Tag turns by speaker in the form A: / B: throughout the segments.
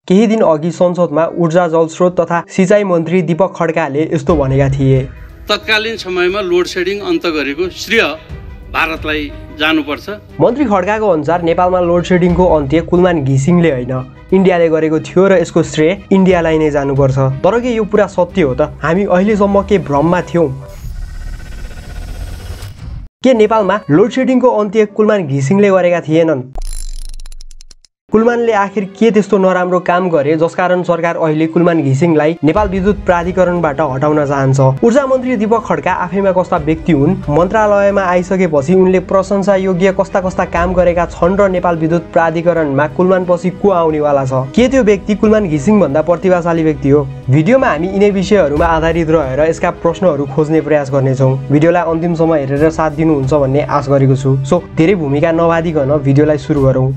A: केही दिन अघि संसदमा ऊर्जा जलस्रोत तथा सिँचाइ मन्त्री दीपक खड्काले यस्तो भनेका थिए।
B: तत्कालीन समयमा लोड सेडिङ अन्त गरेको श्रेय भारतलाई जानुपर्छ।
A: मन्त्री खड्काको अनुसार नेपालमा लोड सेडिङको अन्त्य कुलमान घिसिङले होइन, इन्डियाले गरेको थियो र यसको श्रेय इन्डियालाई नै जानुपर्छ। तर के यो पुरा सत्य हो त? हामी अहिलेसम्म के भ्रममा थियौँ? के नेपालमा लोड सेडिङको अन्त्य कुलमान घिसिङले गरेका थिएनन्? कुलमानले आखिर के त्यस्तो नराम्रो काम गरे जसकारण सरकार अहिले कुलमान घिसिङलाई नेपाल विद्युत प्राधिकरणबाट हटाउन चाहन्छ? ऊर्जा मन्त्री दीपक खड्का आफैमा कस्ता व्यक्ति हुन्? मन्त्रालयमा आइसकेपछि उनले प्रशंसा योग्य कस्ता कस्ता काम गरेका छन् र नेपाल विद्युत प्राधिकरणमा कुलमानपछि को आउनेवाला छ? के त्यो व्यक्ति कुलमान घिसिङ भन्दा प्रतिभाशाली व्यक्ति हो? भिडियोमा हामी यिनै विषयहरूमा आधारित रहेर यसका प्रश्नहरू खोज्ने प्रयास गर्नेछौँ। भिडियोलाई अन्तिमसम्म हेरेर साथ दिनुहुन्छ भन्ने आश गरेको छु। सो धेरै भूमिका नवादिकन भिडियोलाई सुरु गरौँ।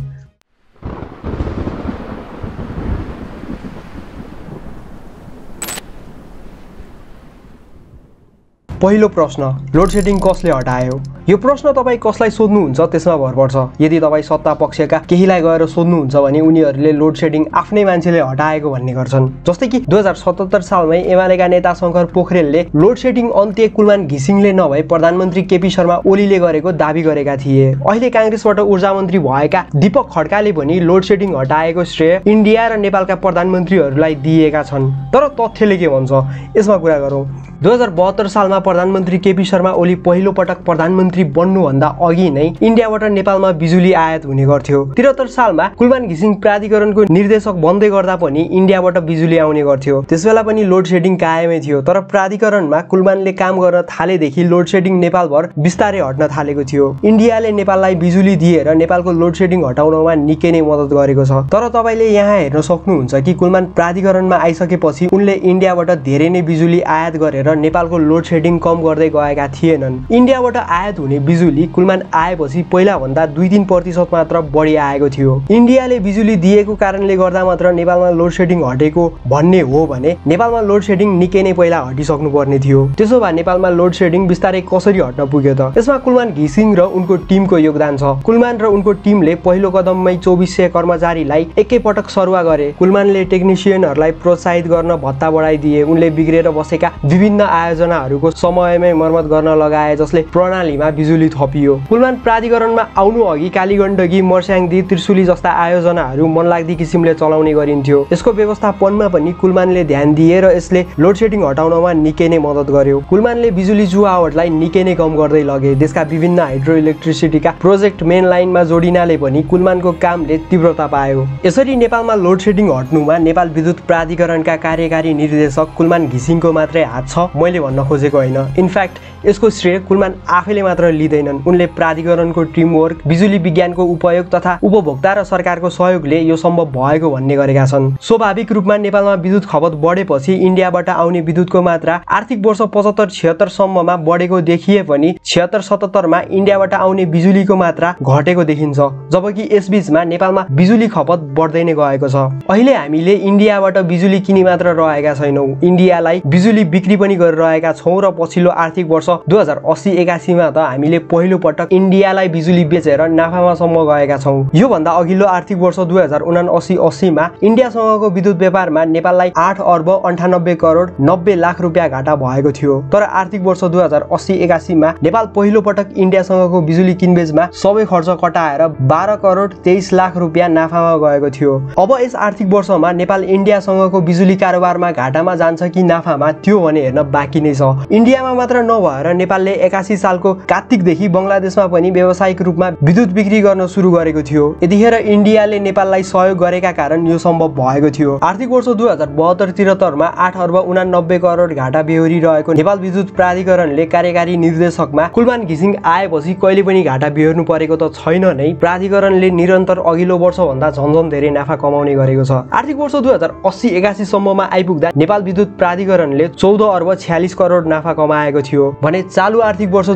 A: पहिलो प्रश्न, लोड सेडिङ कसले हटायो? यो प्रश्न तपाईँ कसलाई सोध्नुहुन्छ त्यसमा भर पर्छ। यदि तपाईँ सत्ता पक्षका केहीलाई गएर सोध्नुहुन्छ भने उनीहरूले लोड सेडिङ आफ्नै मान्छेले हटाएको भन्ने गर्छन्। जस्तै कि 2077 सालमै एमालेका नेता शङ्कर पोखरेलले लोड सेडिङ अन्त्य कुलमान घिसिङले नभई प्रधानमन्त्री केपी शर्मा ओलीले गरेको दाबी गरेका थिए। अहिले काङ्ग्रेसबाट ऊर्जा मन्त्री भएका दीपक खड्काले पनि लोड सेडिङ हटाएको श्रेय इन्डिया र नेपालका प्रधानमन्त्रीहरूलाई दिएका छन्। तर तथ्यले के भन्छ यसमा कुरा गरौँ। 2072 सालमा प्रधानमन्त्री केपी शर्मा ओली पहिलो पटक प्रधानमन्त्री बन्नुभन्दा अघि नै इन्डियाबाट नेपालमा बिजुली आयात हुने गर्थ्यो। 73 सालमा कुलमान घिसिङ प्राधिकरणको निर्देशक बन्दै गर्दा पनि इन्डियाबाट बिजुली आउने गर्थ्यो। त्यसबेला पनि लोड सेडिङ कायमै थियो। तर प्राधिकरणमा कुलमानले काम गर्न थालेदेखि लोड सेडिङ नेपालभर बिस्तारै हट्न थालेको थियो। इन्डियाले नेपाललाई बिजुली दिएर नेपालको लोड सेडिङ हटाउनमा निकै नै मद्दत गरेको छ। तर तपाईँले यहाँ हेर्न सक्नुहुन्छ कि कुलमान प्राधिकरणमा आइसकेपछि उनले इन्डियाबाट धेरै नै बिजुली आयात गरेर नेपालको लोड सेडिङ कम गर्दै गएका थिएनन्। इन्डियाबाट आयात हुने बिजुली कुलमान आएपछि पहिला भन्दा 2-3% मात्र बढी आएको थियो। इन्डियाले बिजुली दिएको कारणले गर्दा मात्र नेपालमा लोड सेडिङ हटेको भन्ने हो भने नेपालमा लोड सेडिङ निकै नै पहिला हटिसक्नु पर्ने थियो। त्यसो भए नेपालमा लोड सेडिङ बिस्तारै कसरी हट्न पुग्यो त? यसमा कुलमान घिसिङ र उनको टिमको योगदान छ। कुलमान र उनको टिमले पहिलो कदममै 2400 कर्मचारीलाई एकैपटक सरुवा गरे। कुलमानले टेक्निसियनहरूलाई प्रोत्साहित गर्न भत्ता बढाइदिए। उनले बिग्रेर बसेका विभिन्न आयोजनाहरूको समयमै मर्मत गर्न लगाए जसले प्रणालीमा बिजुली थपियो। कुलमान प्राधिकरणमा आउनु अघि कालीगण्डकी, मर्स्याङदी, त्रिशुली जस्ता आयोजनाहरू मनलाग्दी किसिमले चलाउने गरिन्थ्यो। यसको व्यवस्थापनमा पनि कुलमानले ध्यान दिए र यसले लोड सेडिङ हटाउनमा निकै नै मद्दत गर्यो। कुलमानले बिजुली चुहावटलाई निकै नै कम गर्दै लगे। देशका विभिन्न हाइड्रो इलेक्ट्रिसिटीका प्रोजेक्ट मेन लाइनमा जोडिनाले पनि कुलमानको कामले तीव्रता पायो। यसरी नेपालमा लोड सेडिङ हट्नुमा नेपाल विद्युत प्राधिकरणका कार्यकारी निर्देशक कुलमान घिसिङको मात्रै हात छ मैले भन्न खोजेको होइन। इनफ्याक्ट यसको श्रेय कुलमान आफैले मात्र लिँदैनन्। उनले प्राधिकरणको टिमवर्क, बिजुली विज्ञानको उपयोग तथा उपभोक्ता र सरकारको सहयोगले यो सम्भव भएको भन्ने गरेका छन्। स्वाभाविक रूपमा नेपालमा विद्युत खपत बढेपछि इन्डियाबाट आउने विद्युतको मात्रा आर्थिक वर्ष 75-76 सम्ममा बढेको देखिए पनि 76-77 मा इन्डियाबाट आउने बिजुलीको मात्रा घटेको देखिन्छ। जबकि यसबीचमा नेपालमा बिजुली खपत बढ्दै नै गएको छ। अहिले हामीले इन्डियाबाट बिजुली किनी मात्र रहेका छैनौँ, इन्डियालाई बिजुली बिक्री पनि गरिरहेका छौँ र पछिल्लो आर्थिक वर्ष 2080-81 मा त हामीले पहिलो पटक इन्डियालाई बिजुली बेचेर नाफामासम्म गएका छौँ। यो भन्दा अघिल्लो आर्थिक वर्ष 2079-80 मा इन्डियासँगको विद्युत व्यापारमा नेपाललाई 8 अर्ब 98 करोड 90 लाख रुपियाँ घाटा भएको थियो। तर आर्थिक वर्ष 2080-81 मा नेपाल पहिलो पटक इन्डियासँगको बिजुली किनबेचमा सबै खर्च कटाएर 12 करोड 23 लाख रुपियाँ नाफामा गएको थियो। अब यस आर्थिक वर्षमा नेपाल इन्डियासँगको बिजुली कारोबारमा घाटामा जान्छ कि नाफामा त्यो भने हेर्न बाँकी नै छ। इन्डियामा मात्र नभएर नेपालले 81 सालको कार्तिकदेखि बङ्गलादेशमा पनि व्यावसायिक रूपमा विद्युत बिक्री गर्न सुरु गरेको थियो। यतिखेर इन्डियाले नेपाललाई सहयोग गरेका कारण यो सम्भव भएको थियो। आर्थिक वर्ष 2072-73 मा 8 अर्ब 89 करोड घाटा बेहोरिरहेको नेपाल विद्युत प्राधिकरणले कार्यकारी निर्देशकमा कुलमान घिसिङ आएपछि कहिले पनि घाटा बेहोर्नु परेको त छैन नै। प्राधिकरणले निरन्तर अघिल्लो वर्षभन्दा झन्झन धेरै नाफा कमाउने गरेको छ। आर्थिक वर्ष 2080-81 सम्ममा आइपुग्दा नेपाल विद्युत प्राधिकरणले 14 अर्ब 46 करोड नाफा कमाएको थियो भने चालु आर्थिक वर्ष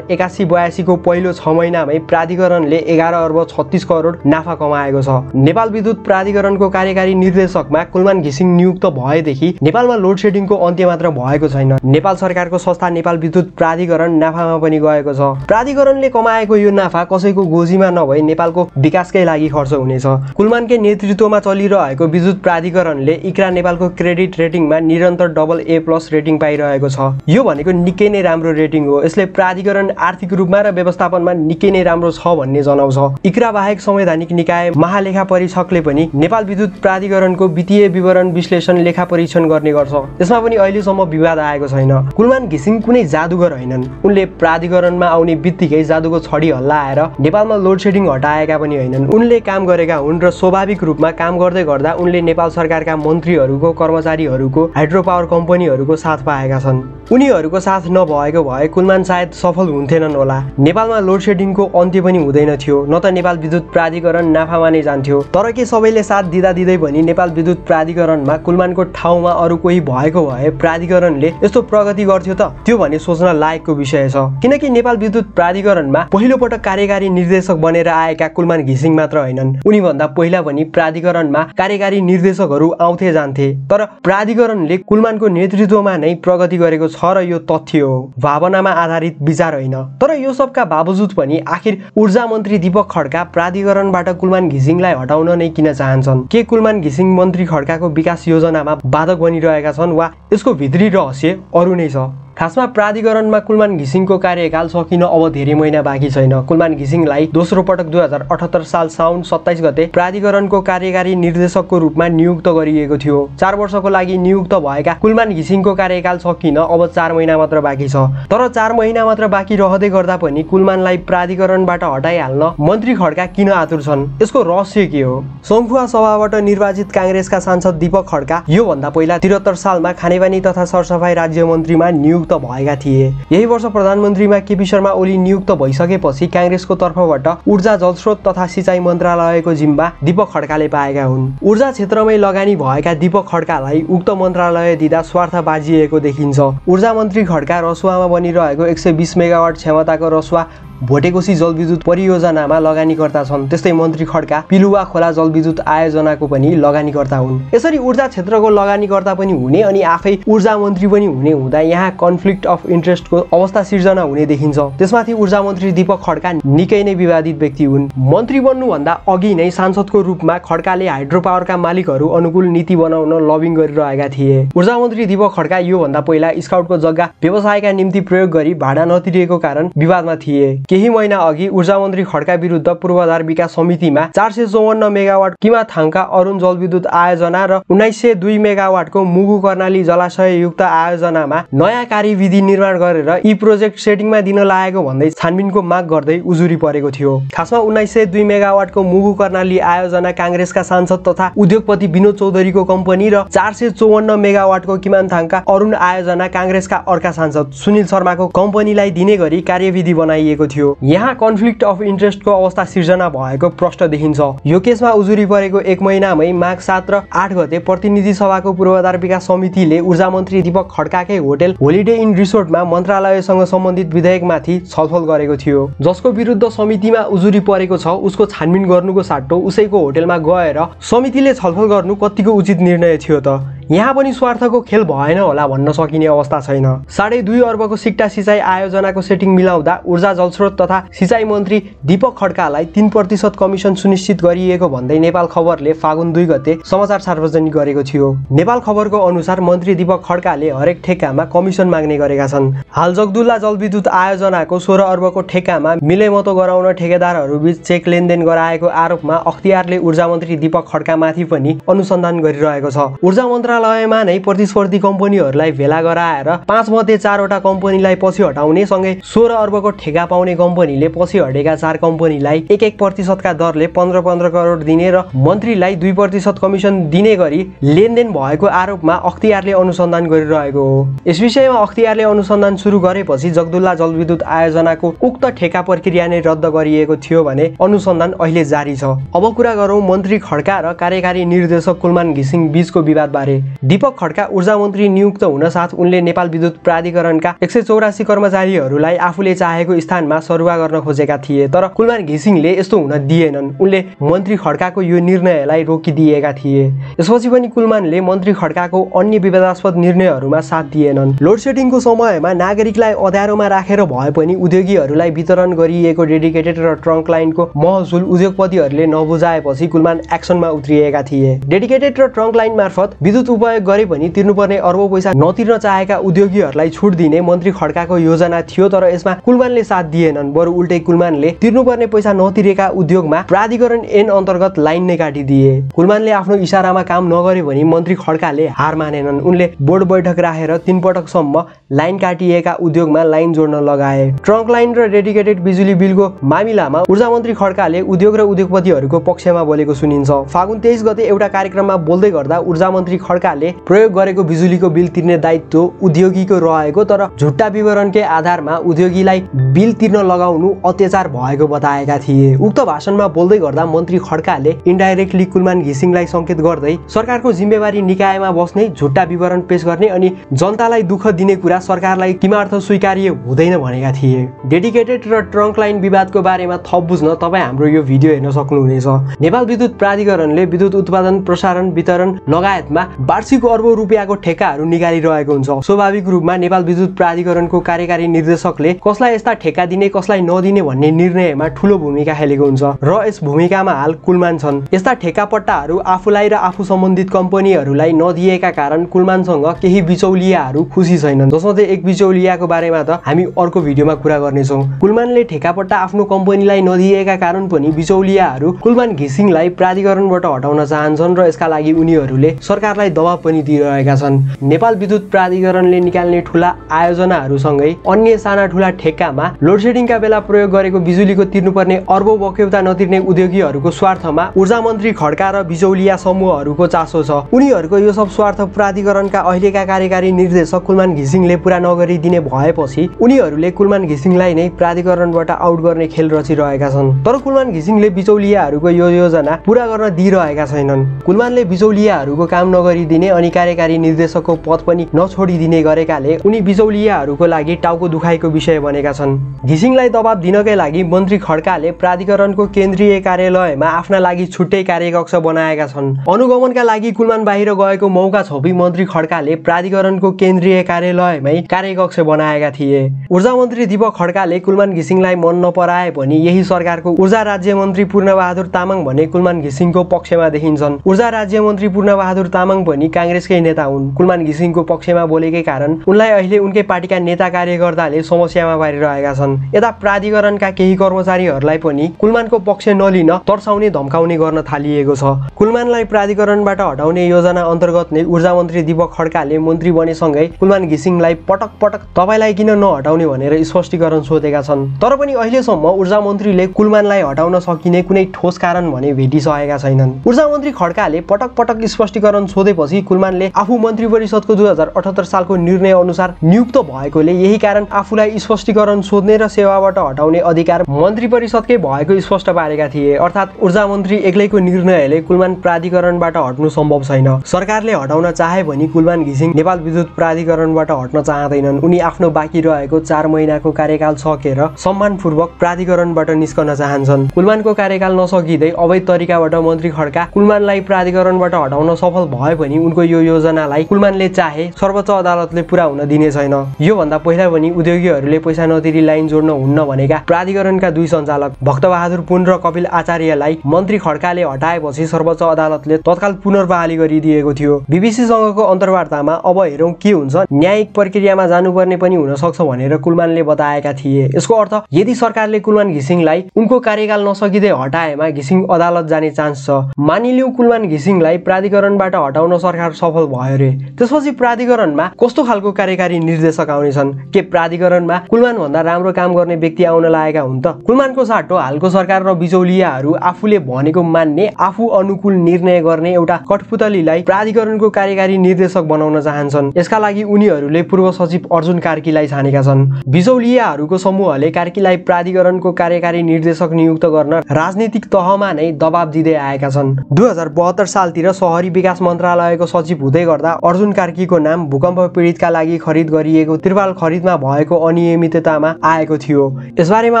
A: 81-82 को पहिलो 6 महिनामै प्राधिकरणले 11 अर्ब 36 करोड नाफा कमाएको छ। नेपाल विद्युत प्राधिकरणको कार्यकारी निर्देशकमा कुलमान घिसिङ नियुक्त भएदेखि नेपालमा लोड सेडिङको अन्त्य मात्र भएको छैन, नेपाल सरकारको संस्था नेपाल विद्युत प्राधिकरण नाफामा पनि गएको छ। प्राधिकरणले कमाएको यो नाफा कसैको गोजीमा नभई नेपालको विकासकै लागि खर्च हुनेछ। कुलमानकै नेतृत्वमा चलिरहेको विद्युत प्राधिकरणले इक्रा नेपालको क्रेडिट रेटिङमा निरन्तर AA+ रेटिङ पाइरहेको छ। यो भनेको निकै नै राम्रो रेटिङ हो। यसले प्राधिकरण आर्थिक रूपमा र व्यवस्थापनमा निकै नै राम्रो छ भन्ने जनाउँछ। इक्रा बाहेक संवैधानिक निकाय महालेखा परीक्षकले पनि नेपाल विद्युत प्राधिकरणको वित्तीय विवरण विश्लेषण लेखा परीक्षण गर्ने गर्छ। यसमा पनि अहिलेसम्म विवाद आएको छैन। कुलमान घिसिङ कुनै जादुगर होइनन्। उनले प्राधिकरणमा आउने बित्तिकै जादुको छडी हल्लाएर नेपालमा लोड सेडिङ हटाएका पनि होइनन्। उनले काम गरेका हुन् र स्वाभाविक रूपमा काम गर्दै गर्दा उनले नेपाल सरकारका मन्त्रीहरूको, कर्मचारीहरूको, हाइड्रो पावर कम्पनीहरूको साथ पाएका छन्। उनीहरूको साथ नभएको भए कुलमान सायद सफल हुन्थेनन् होला। नेपालमा लोड सेडिङको अन्त्य पनि हुँदैन थियो, न त नेपाल विद्युत प्राधिकरण नाफामा नै जान्थ्यो। तर के सबैले साथ दिँदै पनि नेपाल विद्युत प्राधिकरणमा कुलमानको ठाउँमा अरू कोही भएको भए प्राधिकरणले यस्तो प्रगति गर्थ्यो त? त्यो भने सोच्न लायकको विषय छ। किनकि नेपाल विद्युत प्राधिकरणमा पहिलो पटक कार्यकारी निर्देशक बनेर आएका कुलमान घिसिङ मात्र होइनन्, उनीभन्दा पहिला पनि प्राधिकरणमा कार्यकारी निर्देशकहरू आउँथे जान्थे। तर प्राधिकरणले कुलमानको नेतृत्वमा नै प्रगति गरेको छ र यो तथ्य हो, भावनामा आधारित विचार होइन। तर यो सबका बावजुद पनि आखिर ऊर्जा मन्त्री दीपक खड्का प्राधिकरणबाट कुलमान घिसिङलाई हटाउन नै किन चाहन्छन्? के कुलमान घिसिङ मन्त्री खड्काको विकास योजनामा बाधक बनिरहेका छन् वा यसको भित्री रहस्य अरू नै छ? खासमा प्राधिकरणमा कुलमान घिसिङको कार्यकाल सकिन अब धेरै महिना बाँकी छैन। कुलमान घिसिङलाई दोस्रो पटक 2078 साल साउन 27 गते प्राधिकरणको कार्यकारी निर्देशकको रूपमा नियुक्त गरिएको थियो। 4 वर्षको लागि नियुक्त भएका कुलमान घिसिङको कार्यकाल सकिन अब 4 महिना मात्र बाँकी छ। तर 4 महिना मात्र बाँकी रहँदै गर्दा पनि कुलमानलाई प्राधिकरणबाट हटाइहाल्न मन्त्री खड्का किन आतुर छन्? यसको रहस्य के हो? सङ्खुवा सभाबाट निर्वाचित काङ्ग्रेसका सांसद दीपक खड्का योभन्दा पहिला 73 सालमा खानेपानी तथा सरसफाई राज्य मन्त्रीमा नियुक्त भएका थिए। यही वर्ष प्रधानमन्त्रीमा केपी शर्मा ओली नियुक्त भइसकेपछि काङ्ग्रेसको तर्फबाट ऊर्जा जलस्रोत तथा सिँचाइ मन्त्रालयको जिम्मा दीपक खड्काले पाएका हुन्। ऊर्जा क्षेत्रमै लगानी भएका दीपक खड्कालाई उक्त मन्त्रालय दिँदा स्वार्थ बाजिएको देखिन्छ। ऊर्जा मन्त्री खड्का रसुवामा बनिरहेको 120 मेगावाट क्षमताको रसुवा भोटेकोशी जलविद्युत परियोजनामा लगानीकर्ता छन्। त्यस्तै मन्त्री खड्का पिलुवा खोला जलविद्युत आयोजनाको पनि लगानीकर्ता हुन्। यसरी ऊर्जा क्षेत्रको लगानीकर्ता पनि हुने अनि आफै ऊर्जा मन्त्री पनि हुने हुँदा यहाँ कन्फ्लिक्ट अफ इन्ट्रेस्टको अवस्था सिर्जना हुने देखिन्छ। त्यसमाथि ऊर्जा मन्त्री दीपक खड्का निकै नै विवादित व्यक्ति हुन्। मन्त्री बन्नुभन्दा अघि नै सांसदको रूपमा खड्काले हाइड्रो पावरका मालिकहरू अनुकूल नीति बनाउन लबिङ गरिरहेका थिए। ऊर्जा मन्त्री दीपक खड्का योभन्दा पहिला स्काउटको जग्गा व्यवसायका निम्ति प्रयोग गरी भाडा नतिरेको कारण विवादमा थिए। केही महिना अघि ऊर्जा मन्त्री खड्का विरुद्ध पूर्वाधार विकास समितिमा 454 मेगावाट किमाथाङका अरुण जलविद्युत आयोजना र 1902 मेगावाटको मुगु कर्णाली जलाशययुक्त आयोजनामा नयाँ कार्यविधि निर्माण गरेर यी प्रोजेक्ट सेटिङमा दिन लागेको भन्दै छानबिनको माग गर्दै उजुरी परेको थियो। खासमा 1902 मेगावाटको मुगु कर्णाली आयोजना काङ्ग्रेसका सांसद तथा उद्योगपति विनोद चौधरीको कम्पनी र 454 मेगावाटको किमाथाङका अरुण आयोजना काङ्ग्रेसका अर्का सांसद सुनिल शर्माको कम्पनीलाई दिने गरी कार्यविधि बनाइएको थियो। यहाँ कन्फ्लिक्ट अफ इन्ट्रेस्टको अवस्था सिर्जना भएको प्रष्ट देखिन्छ। यो केसमा उजुरी परेको 1 महिनामै माघ 7 र 8 गते प्रतिनिधि सभाको पूर्वाधार विकास समितिले ऊर्जा मन्त्री दीपक खड्काकै होटल होलिडे इन रिसोर्टमा मन्त्रालयसँग सम्बन्धित विधेयकमाथि छलफल गरेको थियो। जसको विरुद्ध समितिमा उजुरी परेको छ उसको छानबिन गर्नुको साट्टो उसैको होटलमा गएर समितिले छलफल गर्नु कतिको उचित निर्णय थियो त? यहाँ पनि स्वार्थको खेल भएन होला भन्न सकिने अवस्था छैन। 2.5 अर्बको सिक्टा सिँचाइ आयोजनाको सेटिङ मिलाउँदा ऊर्जा जलस्रोत तथा सिँचाइ मन्त्री दीपक खड्कालाई 3% कमिसन सुनिश्चित गरिएको भन्दै नेपाल खबरले फागुन 2 गते समाचार सार्वजनिक गरेको थियो। नेपाल खबरको अनुसार मन्त्री दीपक खड्काले हरेक ठेक्कामा कमिसन माग्ने गरेका छन्। हाल जगदुल्ला जलविद्युत आयोजनाको 16 अर्बको ठेक्कामा मिलेमतो गराउन ठेकेदारहरूबीच चेक लेनदेन गराएको आरोपमा अख्तियारले ऊर्जा मन्त्री दीपक खड्कामाथि पनि अनुसन्धान गरिरहेको छ। ऊर्जा मन्त्रालयमा नै प्रतिस्पर्धी कम्पनीहरूलाई भेला गराएर 5 मध्ये 4 वटा कम्पनीलाई पछि हटाउने सँगै 16 अर्बको ठेका पाउने कम्पनीले पछि हटेका 4 कम्पनीलाई 1% का दरले 15 करोड दिने र मन्त्रीलाई 2% कमिसन दिने गरी लेनदेन भएको आरोपमा अख्तियारले अनुसन्धान गरिरहेको हो। यस विषयमा अख्तियारले अनुसन्धान सुरु गरेपछि जगदुल्ला जलविद्युत आयोजनाको उक्त ठेका प्रक्रिया नै रद्द गरिएको थियो भने अनुसन्धान अहिले जारी छ। अब कुरा गरौँ मन्त्री खड्का र कार्यकारी निर्देशक कुलमान घिसिङ बीचको विवाद बारे। दीपक खड्का ऊर्जा मन्त्री नियुक्त हुन साथ उनले नेपाल विद्युत प्राधिकरणका 184 कर्मचारीहरूलाई आफूले चाहेको स्थानमा सरुवा गर्न खोजेका थिए, तर कुलमान घिसिङले यस्तो हुन दिएनन्। उनले मन्त्री खड्काको यो निर्णयलाई रोकिदिएका थिए। यसपछि पनि कुलमानले मन्त्री खड्काको अन्य विवादास्पद निर्णयहरूमा साथ दिएनन्। लोड सेडिङको समयमा नागरिकलाई अँध्यारोमा राखेर भए पनि उद्योगीहरूलाई वितरण गरिएको डेडिकेटेड र ट्रङ्क लाइनको महसुल उद्योगपतिहरूले नबुझाएपछि कुलमान एक्सनमा उत्रिएका थिए। डेडिकेटेड र ट्रङ्क लाइन मार्फत विद्युत उपयोग गरे पनि तिर्नुपर्ने अर्बौं पैसा नतिर्न चाहेका उद्योगीहरूलाई छुट दिने मन्त्री खड्काको योजना थियो, तर यसमा कुलमानले साथ दिएनन्। बरु उल्टै कुलमानले तिर्नुपर्ने पैसा नतिरेका उद्योगमा प्राधिकरण ऐन अन्तर्गत लाइन नै काटिदिए। कुलमानले आफ्नो इसारामा काम नगरे भने मन्त्री खड्काले हार मानेनन्। उनले बोर्ड बैठक राखेर 3 पटकसम्म लाइन काटिएका उद्योगमा लाइन जोड्न लगाए। ट्रङ्क लाइन र डेडिकेटेड बिजुली बिलको मामिलामा ऊर्जा मन्त्री खड्काले उद्योग र उद्योगपतिहरूको पक्षमा बोलेको सुनिन्छ। फागुन 23 गते एउटा कार्यक्रममा बोल्दै गर्दा ऊर्जा मन्त्री खड्काले प्रयोग गरेको बिजुलीको बिल तिर्ने दायित्व उद्योगीको रहेको, तर झुट्टा विवरणकै आधारमा उद्योगीलाई बिल तिर्न लगाउनु अत्याचार भएको बताएका थिए। उक्त भाषणमा बोल्दै गर्दा मन्त्री खड्काले इन्डाइरेक्टली कुलमान घिसिङलाई संकेत गर्दै सरकारको जिम्मेवारी निकायमा बस्ने, झुट्टा विवरण पेश गर्ने अनि जनतालाई दुःख दिने कुरा सरकारलाई किमार्थ स्वीकार्य हुँदैन भनेका थिए। डेडिकेटेड र ट्रङ्क लाइन विवादको बारेमा थप बुझ्न तपाईँ हाम्रो यो भिडियो हेर्न सक्नुहुनेछ। नेपाल विद्युत प्राधिकरणले विद्युत उत्पादन, प्रसारण, वितरण लगायतमा वार्षिक अर्बौं रुपियाँको ठेक्काहरू निकालिरहेको हुन्छ। स्वाभाविक रूपमा नेपाल विद्युत प्राधिकरणको कार्यकारी निर्देशकले कसलाई यस्ता ठेक्का दिने, कसलाई नदिने भन्ने निर्णयमा ठूलो भूमिका खेलेको हुन्छ र यस भूमिकामा हाल कुलमान छन्। यस्ता ठेक्का पट्टाहरू आफूलाई र आफू सम्बन्धित कम्पनीहरूलाई नदिएका कारण कुलमानसँग केही बिचौलियाहरू खुसी छैनन्, जसमध्ये एक बिचौलियाको बारेमा त हामी अर्को भिडियोमा कुरा गर्नेछौँ। कुलमानले ठेक्का पट्टा आफ्नो कम्पनीलाई नदिएका कारण पनि बिचौलियाहरू कुलमान घिसिङलाई प्राधिकरणबाट हटाउन चाहन्छन् र यसका लागि उनीहरूले सरकारलाई दबाब पनि दिइरहेका छन्। नेपाल विद्युत प्राधिकरणले निकाल्ने ठूला आयोजनाहरूसँगै अन्य साना ठूला ठेक्कामा लोडसेडिङका बेला प्रयोग गरेको बिजुलीको तिर्नुपर्ने अर्बौं बक्यौता नतिर्ने उद्योगीहरूको स्वार्थमा ऊर्जा मन्त्री खड्का र बिचौलिया समूहहरूको चासो छ। उनीहरूको यो सब स्वार्थ प्राधिकरणका अहिलेका कार्यकारी निर्देशक कुलमान घिसिङले पूरा नगरिदिने भएपछि उनीहरूले कुलमान घिसिङलाई नै प्राधिकरणबाट आउट गर्ने खेल रचिरहेका छन्। तर कुलमान घिसिङले बिचौलियाहरूको यो योजना पूरा गर्न दिइरहेका छैनन्। कुलमानले बिचौलियाहरूको काम नगरिदिने अनि कार्यकारी निर्देशकको पद पनि नछोडिदिने गरेकाले उनी बिचौलियाहरूको लागि टाउको दुखाइको विषय बनेका छन्। घिसिङलाई दबाब दिनकै लागि मन्त्री खड्काले प्राधिकरणको केन्द्रीय कार्यालयमा आफ्ना लागि छुट्टै कार्यकक्ष बनाएका छन्। अनुगमनका लागि कुलमान बाहिर गएको मौका छोपी मन्त्री खड्काले प्राधिकरणको केन्द्रीय कार्यालयमै कार्यकक्ष बनाएका थिए। ऊर्जा मन्त्री दीपक खड्काले कुलमान घिसिङलाई मन नपराए पनि यही सरकारको ऊर्जा राज्य मन्त्री पूर्णबहादुर तामाङ भने कुलमान घिसिङको पक्षमा देखिन्छन्। ऊर्जा राज्य मन्त्री पूर्णबहादुर तामाङ पनि काङ्ग्रेसकै नेता हुन्। कुलमान घिसिङको पक्षमा बोलेकै कारण उनलाई अहिले उनकै पार्टीका नेता कार्यकर्ताले समस्यामा पारिरहेका छन्। यता प्राधिकरणका केही कर्मचारीहरूलाई पनि कुलमानको पक्ष नलिन तर्साउने धम्काउने गर्न थालिएको छ। कुलमानलाई प्राधिकरणबाट हटाउने योजना अन्तर्गत नै ऊर्जा मन्त्री दीपक खड्काले मन्त्री बनेसँगै कुलमान घिसिङलाई पटक पटक तपाईलाई किन नहटाउने भनेर स्पष्टीकरण सोधेका छन्। तर पनि अहिलेसम्म ऊर्जा मन्त्रीले कुलमानलाई हटाउन सकिने कुनै ठोस कारण भने भेटिसकेका छैनन्। ऊर्जा मन्त्री खड्काले पटक पटक स्पष्टीकरण सोधेपछि कुलमानले आफू मन्त्री परिषदको 2078 सालको निर्णय अनुसार नियुक्त भएकोले यही कारण आफूलाई स्पष्टीकरण सोध्ने र सेवाबाट हटाउने अधिकार मन्त्री परिषदकै भएको स्पष्ट पारेका थिए। अर्थात् ऊर्जा मन्त्री एक्लैको निर्णयले कुलमान प्राधिकरणबाट हट्नु सम्भव छैन। सरकारले हटाउन चाहे भने कुलमान घिसिङ नेपाल विद्युत प्राधिकरणबाट हट्न चाहँदैनन्। उनी आफ्नो बाँकी रहेको 4 महिनाको कार्यकाल सकेर सम्मानपूर्वक प्राधिकरणबाट निस्कन चाहन्छन्। कुलमानको कार्यकाल नसकिँदै अवैध तरिकाबाट मन्त्री खड्का कुलमानलाई प्राधिकरणबाट हटाउन सफल भए पनि उनको यो योजनालाई कुलमानले चाहे सर्वोच्च अदालतले पूरा हुन दिने छैन। यो भन्दा पहिला पनि उद्योगीहरूले पैसा नतिरी लाइन जोड्न हुन्न भनेका प्राधिकरणका 2 सञ्चालक भक्तबहादुर पुन र कपिल आचार्यलाई मन्त्री खड्काले हटाएपछि सर्वोच्च अदालतले तत्काल पुनर्बहाली गरिदिएको थियो। बीबीसीसँगको अन्तर्वार्तामा अब हेरौँ के हुन्छ, न्यायिक प्रक्रियामा जानुपर्ने पनि हुन सक्छ भनेर कुलमानले बताएका थिए। यसको अर्थ यदि सरकारले कुलमान घिसिङलाई उनको कार्यकाल नसकिँदै हटाएमा घिसिङ अदालत जाने चान्स छ। मानिलिउँ कुलमान घिसिङलाई प्राधिकरणबाट हटाउन सरकार सफल भयो रे, त्यसपछि प्राधिकरणमा कस्तो खालको कार्यकारी निर्देशक आउनेछन्? के प्राधिकरणमा कुलमान भन्दा राम्रो काम गर्ने व्यक्ति आउन लागेका हुन् त? कुलमानको साटो हालको सरकार र बिचौलियाहरू आफूले भनेको मान्ने, आफू अनुकूल निर्णय गर्ने एउटा कठपुतलीलाई प्राधिकरणको कार्यकारी निर्देशक बनाउन चाहन्छन्। यसका लागि उनीहरूले पूर्व सचिव अर्जुन कार्कीलाई छानेका छन्। बिचौलियाहरूको समूहले कार्कीलाई प्राधिकरणको कार्यकारी निर्देशक नियुक्त गर्न राजनीतिक तहमा नै दबाब दिँदै आएका छन्। 2072 सालतिर शहरी विकास मन्त्रालय मन्त्रालयको सचिव हुँदै गर्दा अर्जुन कार्कीको नाम भूकम्प पीडितका लागि खरिद गरिएको त्रिपाल खरिदमा भएको अनियमिततामा आएको थियो। यसबारेमा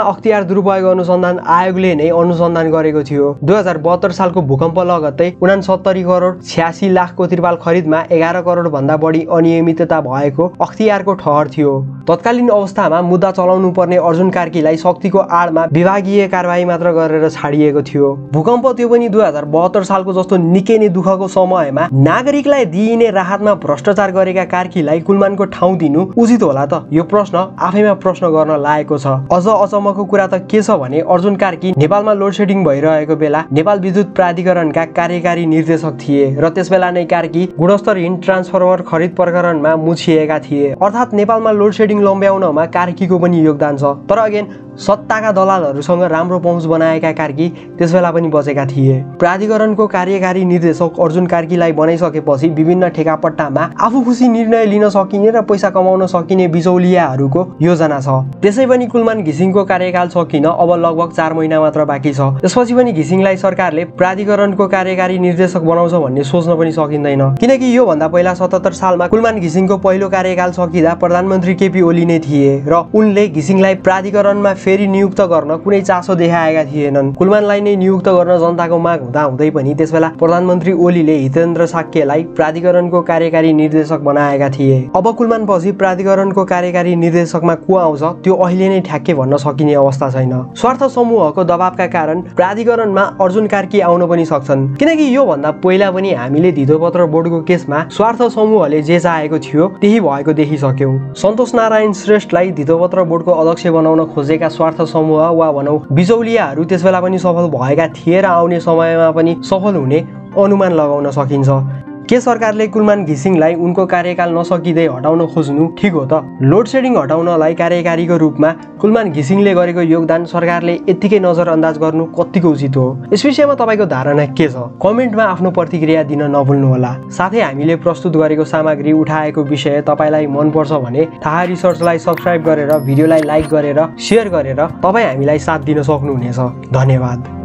A: अख्तियार दुरुपयोग अनुसन्धान आयोगले नै अनुसन्धान गरेको थियो। 2072 सालको भूकम्प लगत्तै 69 करोड 86 लाखको त्रिपाल खरिदमा 11 करोड भन्दा बढी अनियमितता भएको अख्तियारको ठहर थियो। तत्कालीन अवस्थामा मुद्दा चलाउनु पर्ने अर्जुन कार्कीलाई शक्तिको आडमा विभागीय कारबाही मात्र गरेर छाडिएको थियो। भूकम्प त्यो पनि 2072 सालको जस्तो निकै नै दुःखको समयमा नागरिकलाई दिइने राहतमा भ्रष्टाचार गरेका कार्कीलाई कुलमानको ठाउँ दिनु उचित होला त? यो प्रश्न आफैमा प्रश्न गर्न लागेको छ। अझ अचम्मको कुरा त के छ भने अर्जुन कार्की नेपालमा लोड सेडिङ भइरहेको बेला नेपाल विद्युत प्राधिकरणका कार्यकारी निर्देशक थिए र त्यसबेला नै कार्की गुणस्तरहीन ट्रान्सफर्मर खरिद प्रकरणमा मुछिएका थिए। अर्थात् नेपालमा लोड सेडिङ लम्ब्याउनमा कार्कीको पनि योगदान छ। तर अगेन सत्ताका दलालहरूसँग राम्रो पहुँच बनाएका कार्की त्यसबेला पनि बचेका थिए। प्राधिकरणको कार्यकारी निर्देशक अर्जुन कार्कीलाई बनाइसकेपछि विभिन्न ठेकापट्टामा आफू खुसी निर्णय लिन सकिने र पैसा कमाउन सकिने बिचौलियाहरूको योजना छ। त्यसै पनि कुलमान घिसिङको कार्यकाल सकिन अब लगभग 4 महिना मात्र बाँकी छ। त्यसपछि पनि घिसिङलाई सरकारले प्राधिकरणको कार्यकारी निर्देशक बनाउँछ भन्ने सोच्न पनि सकिँदैन, किनकि यो भन्दा पहिला 77 सालमा कुलमान घिसिङको पहिलो कार्यकाल सकिँदा प्रधानमन्त्री केपी ओली नै थिए र उनले घिसिङलाई प्राधिकरणमा फेरि नियुक्त गर्न कुनै चासो देखाएका थिएनन्। कुलमानलाई नै नियुक्त गर्न जनताको माग हुँदा हुँदै पनि त्यसबेला प्रधानमन्त्री ओलीले हितेन्द्र साक्यलाई प्राधिकरणको कार्यकारी निर्देशक बनाएका थिए। अब कुलमान पछि प्राधिकरणको कार्यकारी निर्देशकमा को आउँछ त्यो अहिले नै ठ्याक्कै भन्न सकिने अवस्था छैन। स्वार्थ समूहको दबावका कारण प्राधिकरणमा अर्जुन कार्की आउन पनि सक्छन्, किनकि यो भन्दा पहिला पनि हामीले धितोपत्र बोर्डको केसमा स्वार्थ समूहले जे चाहेको थियो त्यही भएको देखिसक्यौं। सन्तोष नारायण श्रेष्ठलाई धितोपत्र बोर्डको अध्यक्ष बनाउन खोजेका स्वार्थ समूह वा भनौं बिचौलियाहरू त्यसबेला पनि सफल भएका थिए र आउने समयमा पनि सफल हुने अनुमान लगाउन सकिन्छ। के सरकारले कुलमान घिसिङलाई उनको कार्यकाल नसकिँदै हटाउन खोज्नु ठिक हो त? लोड सेडिङ हटाउनलाई कार्यकारीको रूपमा कुलमान घिसिङले गरेको योगदान सरकारले यत्तिकै नजरअन्दाज गर्नु कतिको उचित हो? यस विषयमा तपाईको धारणा के छ? कमेन्टमा आफ्नो प्रतिक्रिया दिन नभुल्नुहोला। साथै हामीले प्रस्तुत गरेको सामग्री उठाएको विषय तपाईलाई मन पर्छ भने थाहा रिसर्चलाई सब्स्क्राइब गरेर भिडियोलाई लाइक गरेर शेयर गरेर तपाई हामीलाई साथ दिन सक्नुहुनेछ। धन्यवाद।